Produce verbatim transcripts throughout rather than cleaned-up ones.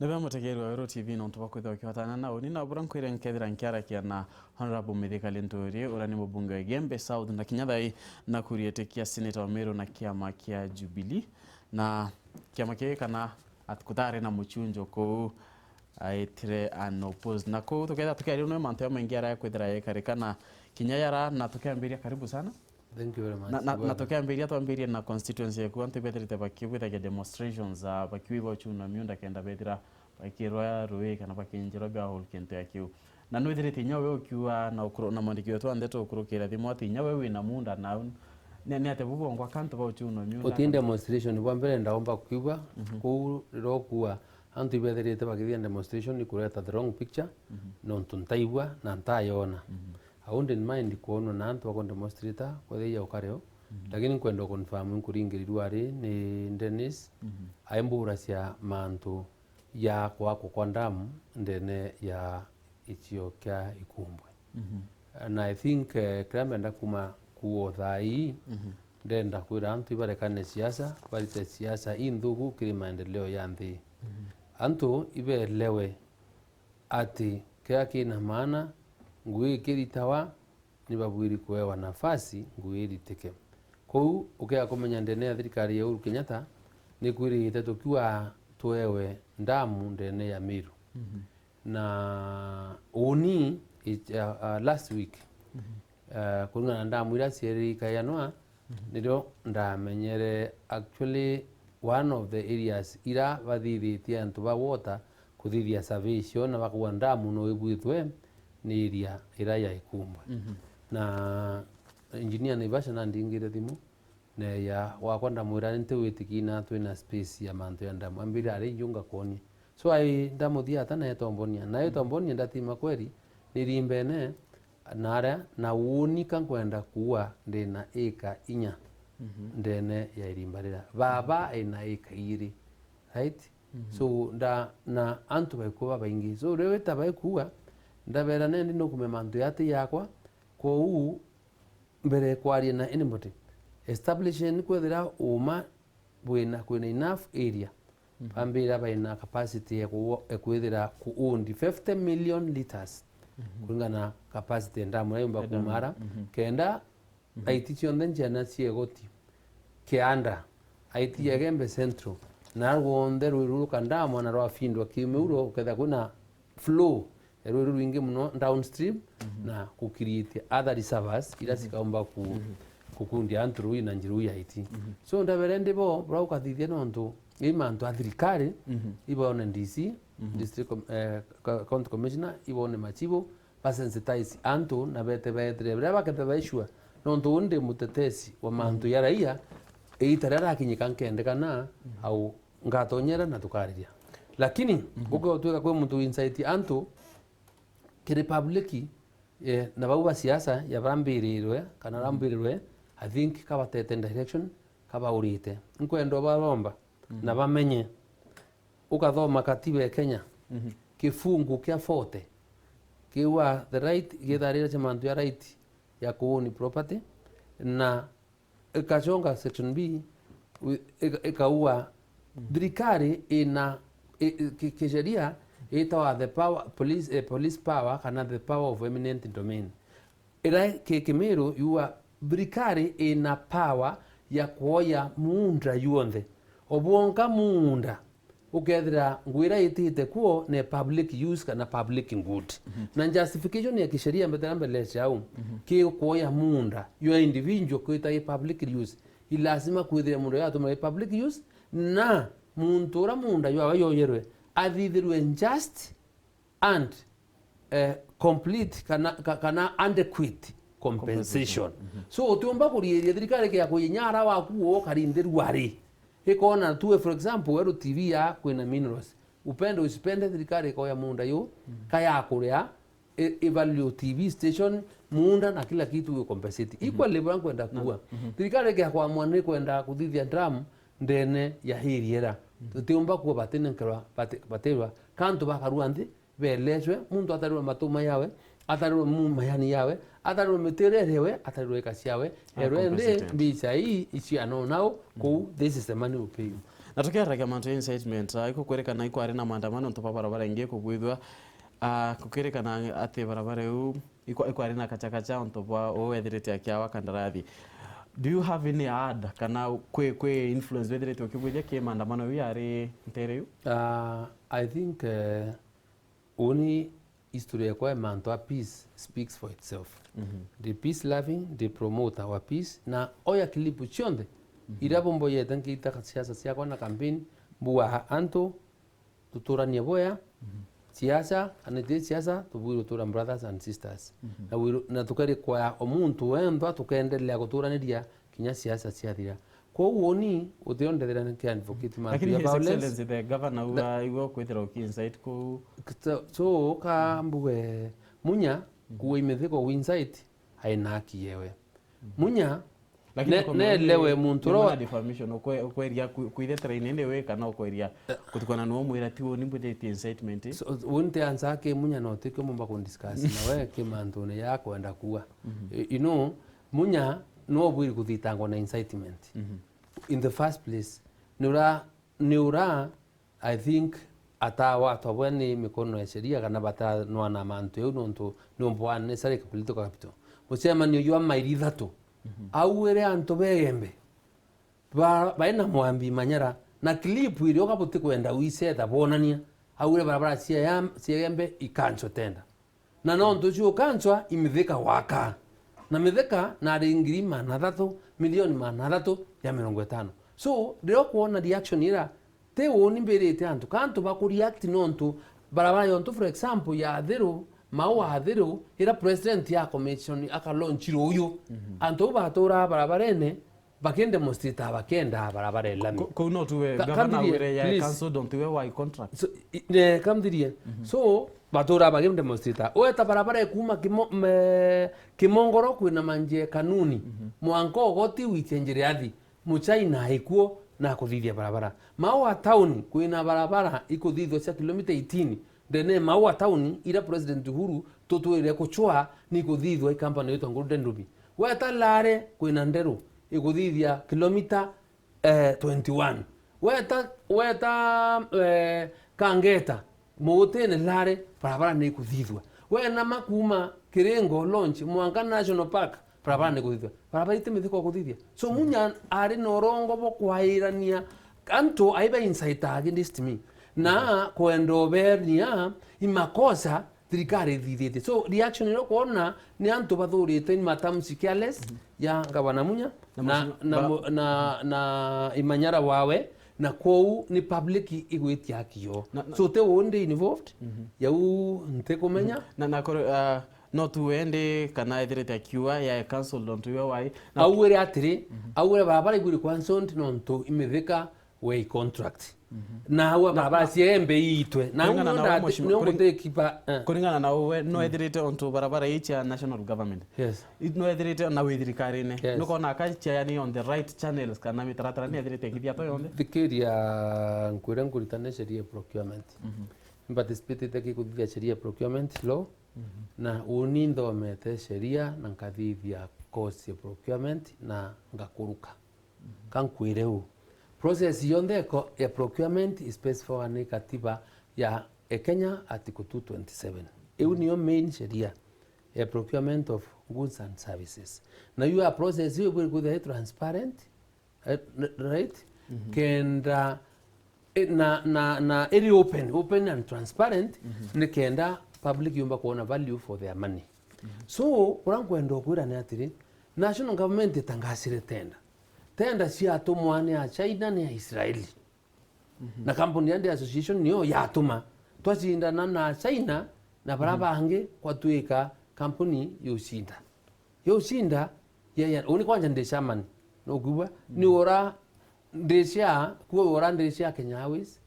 Ni bea mutegeeri wa Weru T V nontu bwa kwithirwa ukiwatana na uni na bura nkwire nkethira nkiarakia na Honourable Mithika Linturi, uria ni mubunge wa Igembe South, na kinya thai na kurietikia seneta wa Meru na kiama kia Jubilee, na kiama kii kana at-, kutari na muchunjo kuu aitire unopposed. Na kuu tukethira tukiaria no mantu ya maingi aria kwithira yekarika na kinya yara na tukiambiria karibu sana. Thank you very much. Na, na, na tukiambiria twambirie na constituency yaku, antu bethirite bakibwithagia demonstrations, ah, bakiuga uchumi wa miunda kenda bethira bakirwa rui kana bakinjirwa bia whole kintu ya kiu. Na nwithirite inya we ukiuga na ukuru-, na mwandiki wetu wa ndeto ukurukira thimu ati inya we wina munda na ni, ni ati bubongwa kantu ba uchumi wa miunda. Uti demonstration bwa mbere ndaomba kuigua kuu riro kuwa antu ibethirite bakithia demonstration ni kureta the wrong picture, nontu ntaigua na ntayona. I wouldn't mind kwonwa na antu bako demonstrate kwethia ukareo, lakini nkwenda confirm nkuringirirua ari ni Dennis aimburacia mantu ya kwakwa kwa ndamu ndene ya icio kia Ikumbwe. Na I think, eh, kiria mbenda kuma kuo thaa ii, ndenda kwira antu ibarekane siasa, barite siasa inthuku kiri maendeleo ya nthi. Antu ibelewe ati kiria kina maana, ngui ikiritawa, ni babwiri kuewa nafasi ngui iritike. Kou ukea kumenya ndene ya thirikari ya Uhuru Kenyatta, ni kwirite tukiuga tuewe ndamu ndene ya Meru. Na uni, it-, uh, uh, last week, uh, kuringana na ndamu iria cieri ikayanwa, nirio ndamenyere actually one of the areas ira bathithitie antu ba water kuthithia survey icio na bakauga ndamu no ibwithwe ni area ira ya Ikumbwe. Na engineer Naivasha nandingire thimu, neya wakwa ndamwira nti witiki na twina space ya mantu ya ndamu. Ambira ari inju ngakwonie. So ai ndamuthia ata na etombonia. Na etombonia ndatima kweri ni rimbene na aria na unika nkwenda kuua ndina ika inya ndene ya irimba rira. Baba ena ika iri. Right? So nda, na antu baikuwa babaingi. So riu ita baikuwa ndabera nendi nukume mantu yati yakwa. Kwou mbere kwaria na anybody, establishing kwethira uma bwina, kwina enough area, bambira baina capacity ya ku-, ya kwithira ku hold fifty million litres, kuringana na capacity ndamu iria yumba kumara, kenda aiti cionthe njena cia igoti, kianda, aiti ya Igembe Central, na rwonthe rwi ruru kandamu na rwafindwa kiumia uro, uketha kwina flow ya rwi ruru rwingi muno downstream na ku create other reservoirs ira cikaumba ku-, kukundia antu rui na njiru ya iti. So ndabere ndi bo, bura ukathithia nontu i mantu a thirikari, ibone D C, District Com-, eh, Co-, County Commissioner, ibone machibu, basensitize antu na bete beetire biria bakethe baishua. Nontu uu ndi mutetesi wa mantu ya raia, iita riria rakinyika nkendekana au ngatonyera na tukariria. Lakini uke utwika kwi muntu incite antu kiri public, eh, na bau ba siasa ya barambirirwe kana rambirirwe, I think kabatete direction, kabaurite. Nkwenda baromba na bamenye, ukathoma katiba ya Kenya, kifungu kia forty, kiuga the right, githarira cia mantu ya right ya ku own property, na ikachonga section B, wi-, ika-, ikauga thirikari ina, i-, i-, ki-, kisheria itawa the power, police, eh, police power kana the power of eminent domain. Ira ki-, Kimiru yuga thirikari ina power ya kuoya muunda yuonthe. Obwonka muunda ukethira ngui ira itite kuo ni public use kana public good. Na justification ya kisheria mbetera mbele cia au, ki kuoya muunda jwa individual kwita i public use, i lazima kwithire muunda jwa atumire i public use, na muntu ura muunda jwawe yoyerwe athithirwe just and, eh, complete kana, ka-, kana adequate compensation. So utiumba kuriiria thirikari kia kuinyara waku wo karindirua ri. Ikona tu, for example, Weru T V ya kwina minerals. Upende usipende, thirikari ikoya muunda yu, ka ya kuria, i, i value T V station, muunda na kila kitu wi compensate. Equally, bura nkwenda kuuga, thirikari kia kwamua ni kwenda kuthithia dam ndene ya area ira. Tutiumba kuuga batinenkerwa, bati-, batirwa kantu bakarua nthi, belecwe, muntu atarirwe matuma yawe, atarirwe mu-, mayani yawe, atarirwe mitirere yawe, atarirwe ika ciawe, erwe ndi mbica ii icio anonao kuu, this is the money we pay you. Tukiragia mantu ya incitement, ah, ikukwirikana ikwari na maandamano nontu bwa barabara ingi ikubwithua, ah, kukirikana ati barabara iu ikwa-, ikwari na kachakacha nontu bwa uu ethirite akiawa kandarathi. Do you have any ad kana kwi, kwi influence wethirite ukibwithia ki maandamano iu yari ntere iu? Ah, I think, eh, Uni history yakwa ya mantu a peace speaks for itself. Mhm. Ndi peace loving, ndi promoter wa peace, na oya clip cionthe, mhm, iria bumboyete nkiita siasa ciakwa na campaign, mbuga antu tuturanie bwea, mhm, siasa, kana ti siasa, tubwire gutura brothers and sisters. Mhm. Na wiru-, na tukari kwaya o muntu wentwa tukendelea guturaniria kinya siasa ciathira. Kwou uni utiondethera niki advocate mantu. Lakini ya His violence. Excellency the governor, na uga igwe kwithira uki incite kuu. So, so ka mbuge Munya, mhm, kuwa imithiko gu incite, aina haki yewe. Mhm. Munya, lakini ne-, nelewe muntu ro defamation, ukwe-, ukweria ku-, kwithetera inindi we kana ukweria, eh, kutukana nuo mwira ti uni mbwithitie incitement. So, unti ansa ki Munya no tikio mumba ku discuss nawe ki mantune ya kwenda kuwa. Mhm. Eh, you know, Munya no bwiri kuthitangwa na incitement. Mhm. In the first place, ni ura, ni ura, I think, atawatwa bwe ni mikono ya sheria kana batanwana mantu jau nontu ni umbu wa necessary political capital. Mucemanio jwa mairi ithatu, mhm, auire antu begembe, ba-, baina Mwambi Manyara, na clip iria uga butikwenda uicetha bonania, auire barabara cia ya-, cia Igembe ikanchwa tenda. Na nontu ucio ukanchwa imithika waka. Na mithika nari ngiri magana athatu, milioni magana athatu ya mirongo itano. So, riria ukwona reaction ira, ti uni mbirite antu, ka antu baku react nontu barabara yontu, for example, ya Athiru, mau Athiru, ira president ya commission aka launch ruuyu. Mhm. Antu bau baturaa barabarene, bakidemonstrate, bakienda barabara ya lami. Ku-, kuu no tuwe ka-, gavana kamthirie, wire ya please. Council don't we why contract. So, i-, ne, kamthirie. Mhm. So, batura bakidemonstrate. Weta barabara ikuma Kimo-, me-, Kimongoro kwina manjia kanuni. Mhm. Mwanka ugoti wiche njira athi. Muchaina aikuo na kuthithia barabara. Maua town kwina barabara ikuthithwa cia kilomita eighteen. Ndene Maua town ira President Uhuru tutwire kuchwa ni kuthithwa i company yitwa Golden Ruby. Weta Lare kwina nderu ikuthithia kilomita, eh, twenty-one. Weta, weta, eh, Kangeta, Mugutine Lare, barabara ni ikuthithua. Wena makuma Kiringo launch mwanka National Park, barabara ni kuthithua. Barabara iti mithiko kuthithia. So, Munya ari na urongo bwa kwairania antu aiba incite against me. Na kwenda ubernia imakosa thirikari ithithitie. So, reaction iria ukwona ni antu bathurite ni matamshi careless, mhm, ya Gavana Munya na na, mheshimiwa na ba- mu-, na, na Imanyara wawe, na kwou ni public igwitia haki yo. Na, na So, ti uu ndi involved, mhm, yau ntikumenya. Mhm. Na, na kore, ah, no tu we ndi kana ethirite akiuga ya council don't we why. Na Augire atiri, mhm, augire barabara ibwiri cancelled nontu imithika we contract. Mhm. Na aua barabara cia Embe iitwe. Na Kuringana na nonda we ati mheshimiwa, nio kuring-, gutikiba, eh. Kuringana na we, no ethirite ontu barabara ii cia national government. Yes. I-, no ethirite na wi thirikarine. Yes. Nukona aka ciaya ni on the right channels kana mitaratara ni ethirite ikithiatwa yonthe. Thikiria, nkwire nkuritane sheria ya procurement. Mhm. Mparticipatite kikuthithia sheria ya procurement law. Mhm. Na uni nthomete sheria na nkathithia course ya procurement na ngakuruka. Ka nkwire uu, process yonthe iko-, ya procurement is specified ni katiba ya, e, Kenya, Article two twenty-seven. Iu niyo main sheria ya procurement of goods and services. Na iu a process iu ibwiri kwithirwa i transparent, eh, n-, right? Mhm. Kenda, eh, na, na, na iri open, open and transparent, mhm, ni kenda public yumba kuona value for their money. Mhm. So, uria nkwenda ukwira ni atiri, national government itangasire tenda. Tenda ciatumwa ni a China, ni a Israeli. Mhm. Na kampuni ya Association niyo yatuma. Twacindana na China na bara, mhm, bangi kwatwika kampuni yucinda. Yucinda, ya, ya, uni kwanja ndi chairman, nukwigua? Mm. Ni ura ndi cia, kuo ura ndi cia Kenya Airways,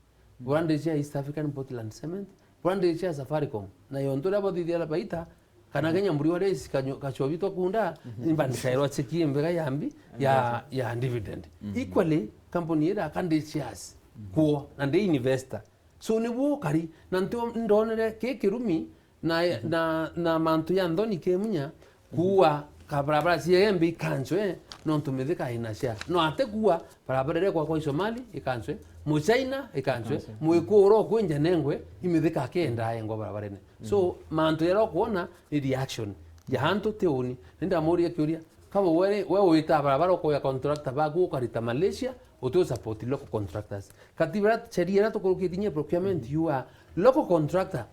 ura ndi cia East African Portland Cement, ura ndi cia Safaricom. Na yontu ria bathithia baita, kana Kenya Breweries, kanyo-, kachobi twakunda, mhm, imba ndikairwa cheki mbega ya mbi, ya, ya dividend. Mhm. Equally, company ira kandi shares, mhm, kuo, na ndi investor. So, nibu ukari, na nti-, ndonere ki kirumi, na, mhm, na, na mantu ya nthoni ki Munya, mhm, kuua Ka barabara cia Embu ikancwe, nontu mithika ina share. No atekua, barabara iria kwa kwa Isomali ikancwe, Muchaina ikancwe, Ikancwe. Mwikuru kwinja nengwe, imithika kenda engwa barabarene. So, mantu jaria ukwona ni reaction ya antu ti uni. Nindamuria kiuria, kaba we, we wita barabara ukoya contractor baku ukarita Malaysia, uti support local contractors. Katiba iria, sheria iria tukurukitie nye procurement, you are local contractor.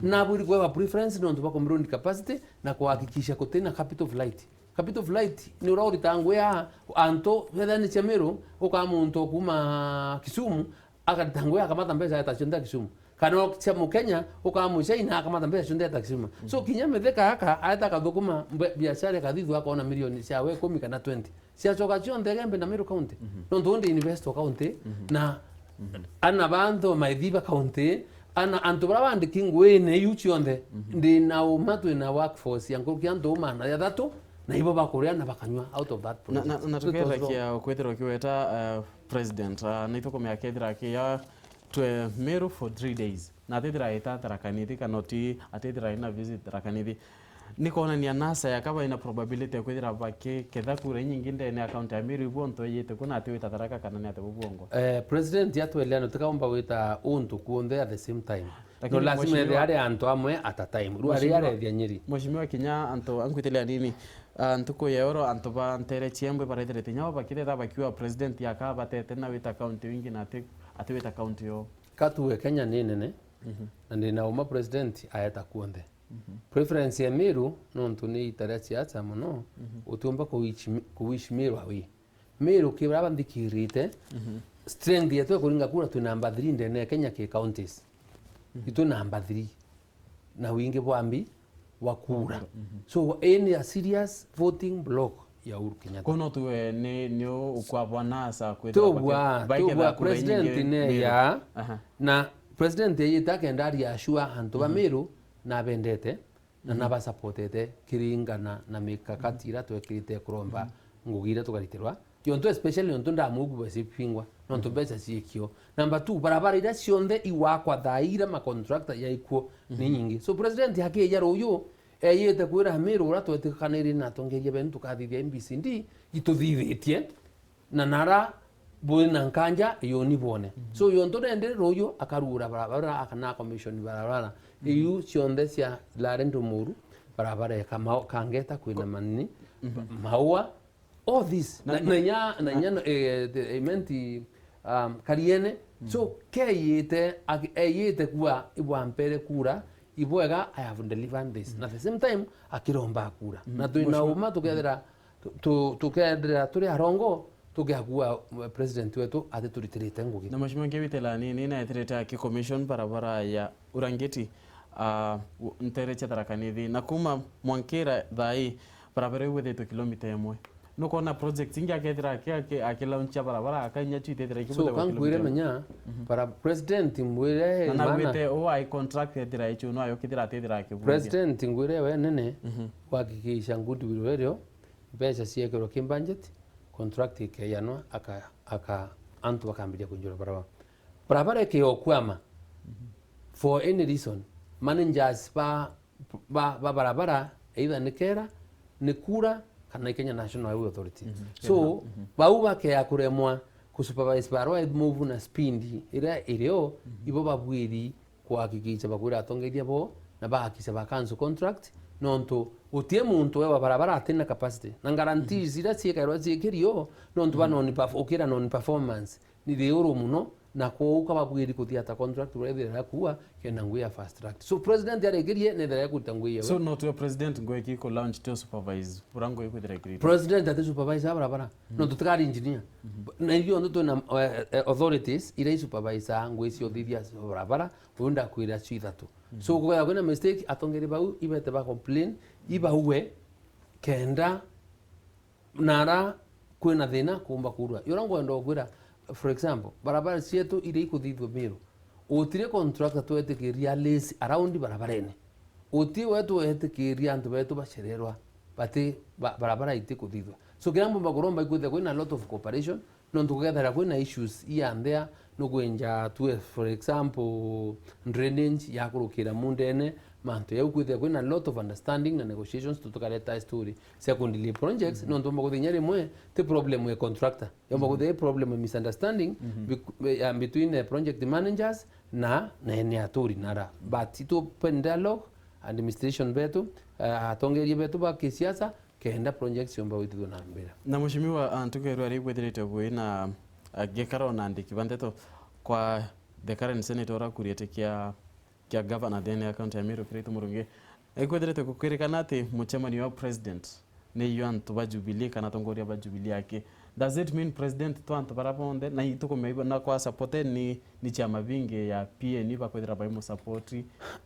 Nabwiri kwewa preference nontu bwa kumbuild capacity na kuhakikisha gutina capital flight. Capital flight ni uria uritaga ngugi ya antu, wethira ni cia Meru, ukaa muntu kuma Kisumu, akarita ngugi akamata mbeca eta cionthe ya Kisumu. Kana cia Mukenya, ukaa Muchaina akamata mbeca cionthe eta Kisumu. So, kinya mithika aka, aeta akathukuma mbe-, biashara ikathithua akona milioni ciawe ikumi kana twenty. Ciacoka cionthe Igembe na Meru County. Nontu undi invest o county, na ana ba antu maithiba county, ana antu baria bandiki nguine iu cionthe, ndi na uma twina workforce ya nkuruki antu uma na jathatu, na ibo bakuria na bakanywa out of that Na, na, project. Na So, it was wrong. Tukethira kia kwithirwa kiweta, uh, president, uh, naithukumia akethira kia twe Meru for three days. Na atethira aita Tharaka Nithi kana uti atethira aina visit Tharaka Nithi. Ni kwonania nasa ya kaba ina probability ya kwithira bakiketha kura inyingi ndene ya county ya Meru ibu ontu ejite ku na ati wita Tharaka kana ni ati bu bwongo? Eh, president atwelea no tikaumba wita untu kuonthe at the same time. Lakini no lazima mheshimiwa ethire ari antu amwe at a time. Riu ari mheshimiwa arethia Nyeri. Mheshimiwa kinya antu ankwitilia nini? Ah, ntuku ya oro antu ba ntere ciembwe barethirite nyao bakithetha bakiwa president akabatete na wita county wingi na ati, ati wita county yo. Katuwe Kenya ni nene, na ndina uma president aeta kuonthe. Preference ya Meru, nontu ni ita ria siasa mono, utiumba kuwish, kuwish Meru away. Meru ki baria banthikirite, strength yetu ya kuringa kura twi number three ndene ya Kenya ki counties. Itwi number three. Na wingi bwa mbi, wa kura. So, ii ni a serious voting block ya Uhuru Kenyatta. Kono tuwe ni, ni u-, ukwabwa nasa kwithira. Tubwa, baki-, tubwa baketha kura president inyingi ne Meru. Ya, aha, na president yeyite akenda reassure antu ba Meru nabendete na nabasupportete kiringana na mikakati iria twekirite kuromba ngugi iria tukaritirwa. Yontu especially yontu ndamugu bwesi bingwa, nontu mbeca ciikio. Number two, barabara iria cionthe igwakwa thaa ii iria ma contractor yaikuo ni nyingi. So president akija ruyu, eyite kwira Meru uria twetikaniri na atongeria benu tukathithia A B C D, ituthithitie, na nara bwina nkanja yoni bwone. So yontu nende ruyu akarugura barabara, akana commission barabara. Iu cionthe cia Lare Ndumuru, barabara ya Kamau, Kangeta kwina manini, maua, all this. Na, na, na inya, na inya, eh, the, I meant, um, Kariene. So, keyite, aki-, eyite kuwa ibwampere kura, ibwega, I have delivered this. Na at the same time, akiromba kura. Na twina uma tukethira, tu-, tu-, tukethira turi arongo, tugiakua, eh, president wetu atituritirite ngugi. Na mheshimiwa Ngewitela ni, ni naetirite aki commission barabara ya Urangiti, ah, u-, ntere cia Tharaka Nithi. Na kuma Mwankira thaa ii, barabara iu withitwe kilomita imwe. Nukwona project ingi akethira aki-, aki-, akilaunchia barabara, akainya chu itethira. So, ikibuthe kankwire kilomita imwe. Menya, bara president mwire, na mana nagwite u ai contract ethira ichu, no ayo kithira atethira akibungia. President ngwire we nene, kuhakikisha goodwill irio, mbeca ciekirwa ki budget, contract ikeyanwa, aka-, aka-, antu bakambiria kunjura barabara. Barabara ikiokwama for any reason, managers ba, ba, ba barabara, either ni kera, ni kura, kana i Kenya National Highway Authority. So, bau bakea kuremwa kusupervise barua move na speed iria irio, ibo babwiri kuhakikisha bakwira atongeria bo na bahakikisha ba cancel contract, nontu gutie muntu we wa barabara atina capacity. Na guarantees iria ciekairwa ciikirio, nontu ba non perf-, ukira non performance ni riuru muno, na kwou kababwiri kuthia ta contract urethira kuua kenda ngugi ya fast track. So president arikirie nethira ekuruta ngugi yawe. So no tuwe president ngweki ku launch to supervise bura ngugi kwithira ikirite. President ati supervise a barabara. Nontu tikari engineer. Na ithio nthu twina, eh, eh, authorities iria i supervise ngugi cia uthithia barabara. Uyu ndakwira cio ithatu. So, kugaga kwina mistake, atongeria bau ibete ba complain, ibauwe, kenda nara kwina thina kuumba kurua. Yura ngwenda ukwira, for example, barabara cietu iria ikuthithua Meru, utire contractor twetikiria lace around barabarene. Uti wetu wetikiria antu betu bacererwa, bati ba-, barabara itikuthithua. So, kiria mbumba kuromba ikwithira kwina a lot of cooperation, nontu kugethera kwina issues ianthea, nukwenja tue, for example, drainage ya kurukira mundene, mantu jau kwithira kwina lot of understanding na negotiations, tu tukareta story cia ku delay projects, nontu yomba kwithira inya rimwe ti problem ya contractor, yomba kwithira i problem ya misunderstanding bec-, ya between the project managers na, na ene aturi nara. But itu open dialogue, administration betu, eh, atongeria betu ba kisiasa, kenda projects ciomba gwitithua na mbere. Na Mheshimiwa, ah, ntuku ya rua riu bwithirite bwi na, ah, gikaro na andiki ba ndeto kwa the current senator ura kuriete kia, kia governor then ya county ya Meru, Kiraitu Murungi. Ikwithirite gukwirikana ati mucemanio wa president ni yo antu ba Jubilee kana atongoria ba Jubilee aki. Does it mean president to antu bara bonthe na itukumenya na kwa support ni, ni ciama bingi ya P N U bakwithira bai mu support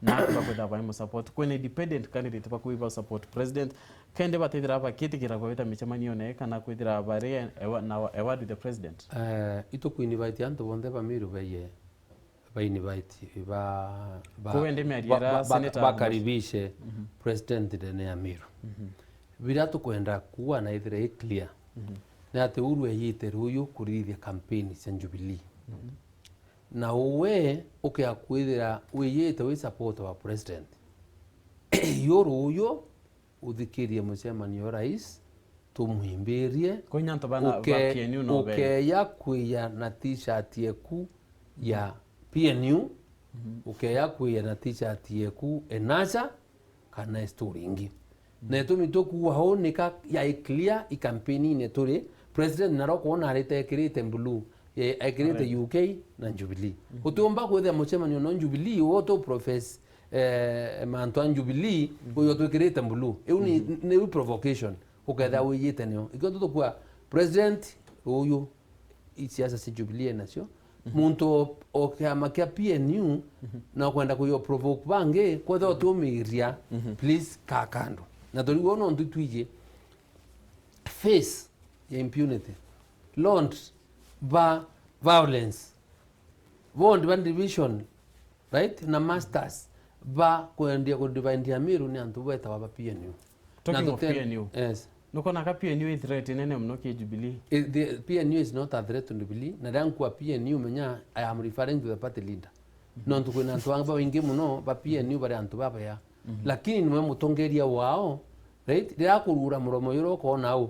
na bakwithira bai mu support? Kwina independent candidate bakwithira ba support president. Kende batithira bakitikira gwita micemanio ne kana kwithira bari ewa-, na ewa with the president? Eh, ituku invite antu bonthe ba Meru baiye, ba invite, ba, ba, Kuwe ndi miario ba, ira ba, ba, senator bakaribishe president ndene ya Meru. Biria tukwenda kuuga na ithire i clear, ni ati Uhuru eyite ruyu kurithia campaign cia Jubilee. Na uwe ukea kwithira wiyite wi support wa president, yo ruyu uthikirie mucemanio wa rais, tumwimbirie. Kwinya antu bana ba P N U no bene. Ukeya kwiya na t-shirt yeku ya P N U, ukeya kwiya na t-shirt yeku e NASA, kana story ingi. Na itumi tukuuga uu nika yai clear i campaign-ine turi, president naro kwona arite ekirite blue, ye-, ekirite U K na Jubilee. Utiumba kwithira mucemanio no Jubilee, uwe tu profess, eh, mantu a Jubilee, uyo twikirite blue. Iu ni, ni provocation, ukethira wiyite nio. Ikio tutukua president uyu i siasa cia Jubilee enacio. Muntu o, o kiama kia P N U na ukwenda kuyo provoke bangi, kwethira utiumiria, please kaa kando. Na turi wona untu twiji face ya impunity, lord ba violence, bondi ba division, right? Na masters ba kwendia ku divide Amiru ni antu betawa ba P N U. Talking of P N U. Yes. Nukona ka P N U i threat nene muno ki Jubilee? Eh, the P N U is not a threat to Jubilee. Na riria nkua P N U, menya I am referring to the party leader. Nontu kwina antu anga babaingi muno ba P N U bari antu babaya. Lakini niwe mutongeria wao, right? Riria akurura muromo yuru ukona u.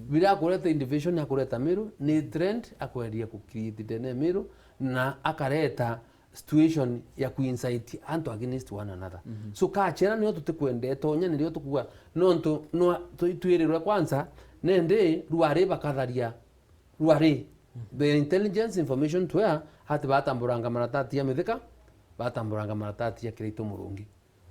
Biria akureta division, akureta Miru, ni trend akwendia ku create ndene Miru, na akareta situation ya ku incite antu against one another. So kachera nio tutikwenda itonya, nirio tukuga, nontu no twi-, twirirwe kwanza, nende ruari bakatharia ruari. The intelligence information twea ati batamburanga maratati ya Mithika, batamburanga maratati ya Kiraitu Murungi.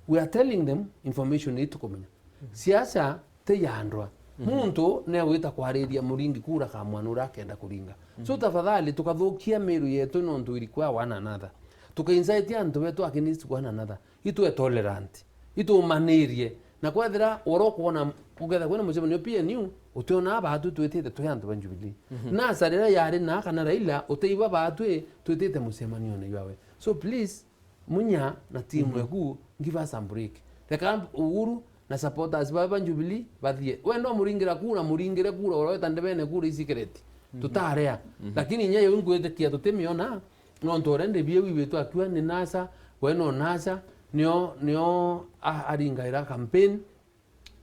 We are telling them information ii tukumenya. Siasa ti ya ndwa. Muntu neegwita kwariria Muringi kura ka mwana uria akenda kuringa. So tafadhali, tukathukia Miru yetu nontu we require one another. Tuka incite antu betu against one another. Itwe tolerant. Itumanirie. Na kwethira woro kwona, ukethira kwina mucemanio P N U, utiona batwi twitite twi antu ba Jubilee. NASA riria yari na kana Raila, uteiba batwi twitite mucemanione jwawe. So please, Munya na timu eku, give us some break. Reka Uhuru na supporters bawe ba Jubilee bathie. Wenda umuringira kura, muringire kura, uroweta ndebene kura icikereti. Tutarea. Lakini inya yau ngwitikia tutimiona, nontu already biu ibitwe akiwa ni NASA, we no NASA, nio, nio a-, aringaira campaign.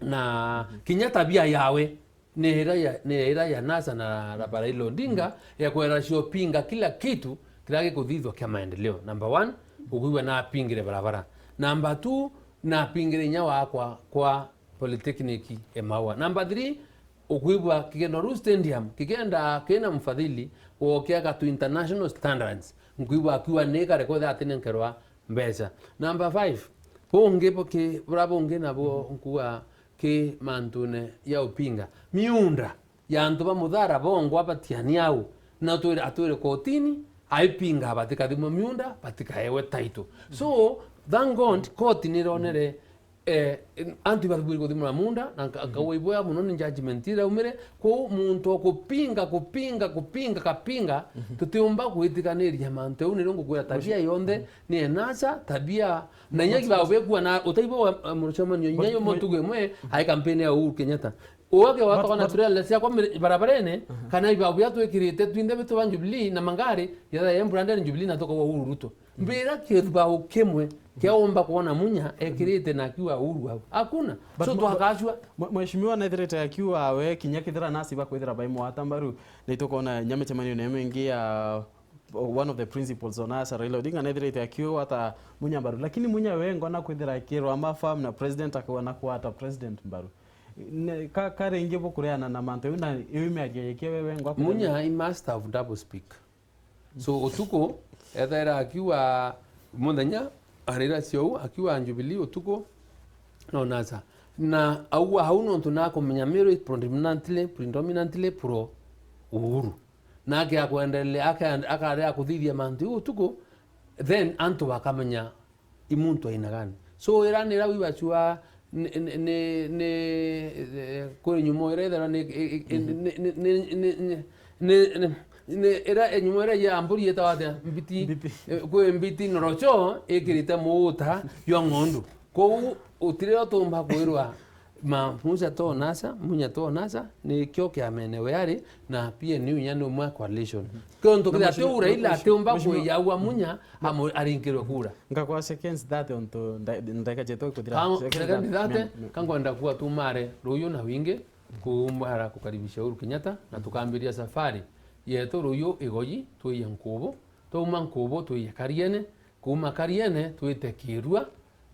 Na kinya tabia yawe ni ira ya, ni ira ya NASA na Raila Odinga, ya kwera ciopinga kila kitu kiria gikuthithwa kia maendeleo. Number one, ukwigua napingire barabara. Number two, napingire inya wakwa kwa polytechnic e Maua. Number three, ukwigua kigenda Uhuru Stadium, kigenda kina mfadhili wokiaga to international standards. Nkwigua akiuga ni kare kwethira atinenkerwa mbeca. Number five, bungi buki, bura bungi nabo nkuga ki mantune ya upinga. Miunda ya antu ba Muthara bongwa batiani au, na atwire, atwire kotini, aipinga batikathimwe miunda, batikaewe title. So, thank God, koti nironere, eh, antu ibathibwiri kuthimwa munda, na nka-, nkauga iboya muno ni judgment iraumire, Kwou muntu o kupinga, kupinga, kupinga, kapinga, tutiumba gwitikaniria mantu jau. Nirio ngukwira tabia yonthe ni enacha, tabia, na inya kibao bekua na utaibo wa, wa mucemanio, inya yo mutugo imwe, ai campaign ya Uhuru Kenyatta. Uwe ke wakwa na trailer ciakwa mire-, barabarene, kana ibao bia twikirite twinthe bitu ba Jubilee na mangari, yatha ya branded Jubilee na tukawa Uhuru Ruto. Mbira kibao kimwe, Kia umba kwona Munya ekirite na akiuga Uhuru au. Hakuna. But So, mwe-, twakacua. mwe-, mheshimiwa nethirite akiuga we kinya kethira nasi bakwithira bai mwata mbaru, na itukwona nya micemanio na imwe ingi ya one of the principals o NASA, Raila Odinga, nethirite akiuga ata Munya mbaru. Lakini Munya we ngona kwithira akirwa ma firm na president akauga na kwata president mbaru. Ne, ka, ka ringi bukureana na mantu jau na iu miario yeke wewe ngwa Munya, he must have double speak. So, utuku, ethaira akiuga muthenya, arira ciou, akiuga Jubilee, utuku, no NASA. Na aua hau nontu nakumenya Meru is predominantly, predominantly pro Uhuru. Nake akwendelea, aka-, akaria kuthithia mantu jau utuku, then antu bakamenya i muntu aina gani. So, iranira wibacua ni, ni, ni, ni, eh, kwi nyumo ira itherwa ni, i, i, i, Mhm. ni, ni, ni, ni, ni, ni, ni, ira, eh, nyumo ira ya mburi yetagwa atia? Mbiti. Mbiti. Eh, kwi mbiti norocho ikirite muuta jwa ng'ondu. Kou utiri utumba kwirwa ma Musa to NASA, Munya to NASA, nikio kiamene we ari, na P N U inya ni umwe coalition. Kiontu Na kithira mheshimiwa, tiu Raila mheshimiwa, atiumba mheshimiwa, kwiyaua Munya, amu-, aringirwe kura. Ngakwa seconds thirty onto nda-, ndagika jetu kuthira. Ka-, seconds seconds thirty, thirty, mia-, mia-, ka ngwenda kuga tumare ruyu na wingi, kumara kukaribisha Uhuru Kenyatta, na tukambiria safari yetu ruyu Igoji, twiye Nkubu, twauma Nkubu, twiye Kariene, kuma Kariene, twite Kirua,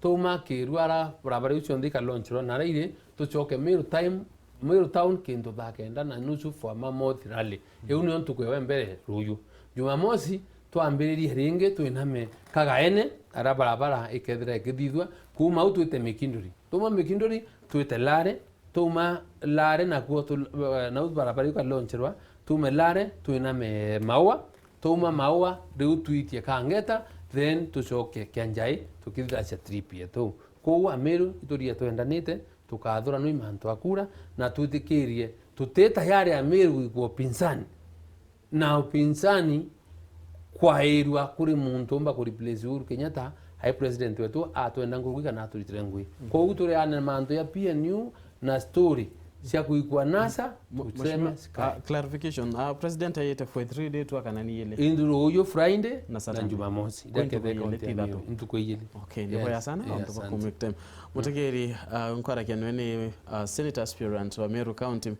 twauma Kirua, ara barabara iu cionthe ikalaunchirwa, na ara iri, tucoke Meru time, Meru town kintu thaa kenda na nusu for a mammoth rally. Iu nio ntuku ya mbere ruyu. Jumamosi, twambiririe ringi twiname Kagaene, ara barabara ikethira ikithithua, kuma au twite Mikinduri. Tuma Mikinduri, twite Lare, tuma Lare nakuo tu-, nau barabara ikalaunchirwa, tume Lare, twiname Maua, tuma Maua, riu twitie Kangeta, then tucoke Kianjai, tukithithacia trip yetu. Kou Ameru, iturie twendanite, tukathuranwa i mantu a kura, na twitikirie, tuti tayari Ameru gwikwa upinzani. Na upinzani kwairua kuri muntu umba ku replace Uhuru Kenyatta, ai president wetu atwenda ngugi kana aturitire ngugi. Mm. Kou turi ane mantu ya P N U na story cia kuikwa NASA, Mu-, tuseme mheshimiwa, sky. Ah, clarification. Ah, president ayite for three day tu kana ni ile? Indu ruyu Friday Na na Saturday. Jumamosi. Kwa ntuku Ndaketheka igili, county ya tithatu. Meru. Ntuku igili. Okay, ni Yes, boya sana, yeah, onto asante. Bakumiktem. Mutegeri, ah, nkwarakia nwe ni, ah, senator aspirant wa Meru County.